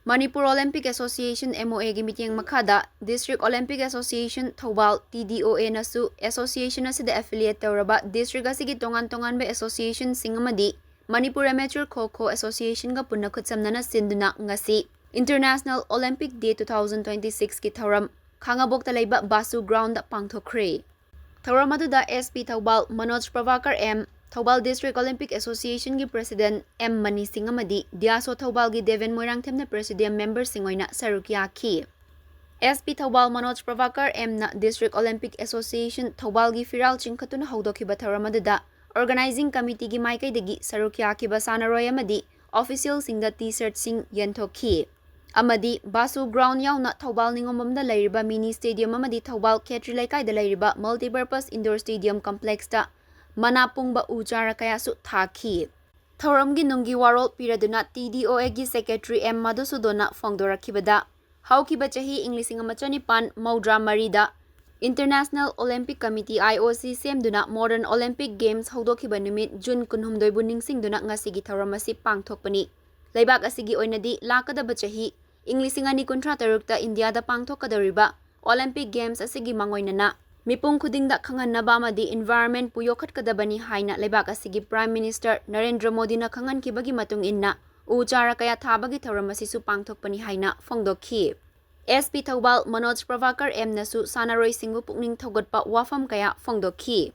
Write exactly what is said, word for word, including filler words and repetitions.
Manipur Olympic Association, M O A, ꯒꯤ ꯃꯤꯠꯌꯦꯡ ꯃꯈꯥꯗ District Olympic Association Thoubal, T D O A, ꯅꯁꯨ association ꯑꯁꯤꯗ affiliate ꯇꯧꯔꯕ district ꯑꯁꯤꯒꯤ ꯇꯣꯉꯥꯟ ꯇꯣꯉꯥꯟꯕ association ꯁꯤꯡ ꯑꯃꯗꯤ Manipur Amateur Kho Kho Association ꯒ ꯄꯨꯟꯅ ꯈꯨꯠꯁꯝꯅꯅ ꯁꯤꯟꯗꯨꯅ ꯉꯁꯤ International Olympic Day two thousand twenty-six ꯀꯤ ꯊꯧꯔꯝ ꯈꯥꯉꯕꯣꯛꯇ ꯂꯩꯕ ꯕꯥꯁꯨ ground ꯗ ꯄꯥꯡꯊꯣꯛꯈ꯭ꯔꯦ꯫ ꯊꯧꯔꯝ ꯑꯗꯨꯗ S P Thoubal Manoj Prabhakar M, Thoubal District Olympic Association ꯒꯤ President M ꯃꯅꯤ ꯁꯤꯡ ꯑꯃꯗꯤ ꯗꯤꯌꯥꯁꯣ ꯊꯧꯕꯥꯜꯒꯤ ꯗꯦꯕꯦꯟ ꯃꯣꯏꯔꯥꯡꯊꯦꯝꯅ Presidium member ꯁꯤꯡ ꯑꯣꯏꯅ ꯁꯔꯨꯛ ꯌꯥꯈꯤ꯫ S P Thoubal Manoj Prabhakar M ꯅ District Olympic Association ꯊꯧꯕꯥꯜꯒꯤ ꯐꯤꯔꯥꯜ ꯆꯤꯡꯈꯠꯇꯨꯅ ꯍꯧꯗꯣꯛꯈꯤꯕ ꯊꯧꯔꯝ ꯑꯗꯨꯗ Organizing Committee ꯒꯤ ꯃꯥꯏꯀꯩꯗꯒꯤ ꯁꯔꯨꯛ ꯌꯥꯈꯤꯕ ꯁꯥꯟꯅꯔꯣꯏ ꯑꯃꯗꯤ official ꯁꯤꯡꯗ T-shirt ꯁꯤꯡ ꯌꯦꯟꯊꯣꯛꯈꯤ꯫ ꯑꯃꯗꯤ ꯕꯥꯁꯨ ground ꯌꯥꯎꯅ ꯊꯧꯕꯥꯜ ꯅꯤꯉꯣꯝꯕꯝꯗ ꯂꯩꯔꯤꯕ mini stadium ꯑꯃꯗꯤ ꯊꯧꯕꯥꯜ ꯈꯦꯇ꯭ꯔꯤ ꯂꯩꯀꯥꯏꯗ ꯂꯩꯔꯤꯕ Multipurpose Indoor Stadium Complex ꯇ ꯃꯅꯥ ꯄꯨꯡꯕ ꯎ ꯆꯥꯔ ꯀꯌꯥꯁꯨ ꯊꯥꯈꯤ꯫ ꯊꯧꯔꯝꯒꯤ ꯅꯨꯡꯒꯤ ꯋꯥꯔꯣꯜ ꯄꯤꯔꯗꯨꯅ T D O A ꯒꯤ Secretary M ꯃꯙꯨꯁꯨꯗꯣꯟꯅ ꯐꯣꯡꯗꯣꯔꯛꯈꯤꯕꯗ, ꯍꯧꯈꯤꯕ ꯆꯍꯤ ꯏꯪ ꯂꯤꯁꯤꯡ ꯑꯃ ꯆꯅꯤꯄꯥꯟ ꯃꯧꯗ꯭ꯔꯥ ꯃꯔꯤꯗ International Olympic Committee, I O C, ꯁꯦꯝꯗꯨꯅ Modern Olympic Games ꯍꯧꯗꯣꯛꯈꯤꯕ ꯅꯨꯃꯤꯠ June ꯀꯨꯟꯍꯨꯝꯗꯣꯏꯕꯨ ꯅꯤꯡꯁꯤꯡꯗꯨꯅ ꯉꯁꯤꯒꯤ ꯊꯧꯔꯝ ꯑꯁꯤ ꯄꯥꯡꯊꯣꯛꯄꯅꯤ꯫ ꯂꯩꯕꯥꯛ ꯑꯁꯤꯒꯤ ꯑꯣꯏꯅꯗꯤ ꯂꯥꯛꯀꯗꯕ ꯆꯍꯤ ꯏꯪ ꯂꯤꯁꯤꯡ ꯑꯅꯤ ꯀꯨꯟꯊ꯭ꯔꯥ ꯇꯔꯨꯛꯇ ꯏꯟꯗꯤꯌꯥꯗ ꯄꯥꯡꯊꯣꯛꯀꯗꯧꯔꯤꯕ Olympic Games ꯑꯁꯤꯒꯤ ꯃꯥꯡꯑꯣꯏꯅꯅ ꯃꯤꯄꯨꯝ ꯈꯨꯗꯤꯡꯗ ꯈꯪꯍꯟꯅꯕ ꯑꯃꯗꯤ environment ꯄꯨ ꯌꯣꯛꯈꯠꯀꯗꯕꯅꯤ ꯍꯥꯏꯅ ꯂꯩꯕꯥꯛ ꯑꯁꯤꯒꯤ Prime Minister ꯅꯔꯦꯟꯗ꯭ꯔ ꯃꯣꯗꯤꯅ ꯈꯪꯍꯟꯈꯤꯕꯒꯤ ꯃꯇꯨꯡ ꯏꯟꯅ ꯎ ꯆꯥꯔ ꯀꯌꯥ ꯊꯥꯕꯒꯤ ꯊꯧꯔꯝ ꯑꯁꯤꯁꯨ ꯄꯥꯡꯊꯣꯛꯄꯅꯤ ꯍꯥꯏꯅ ꯐꯣꯡꯗꯣꯛꯈꯤ꯫ S P Thoubal Manoj Prabhakar M ꯅꯁꯨ ꯁꯥꯟꯅꯔꯣꯏꯁꯤꯡꯕꯨ ꯄꯨꯛꯅꯤꯡ ꯊꯧꯒꯠꯄ ꯋꯥꯐꯝ ꯀꯌꯥ ꯐꯣꯡꯗꯣꯛꯈꯤ꯫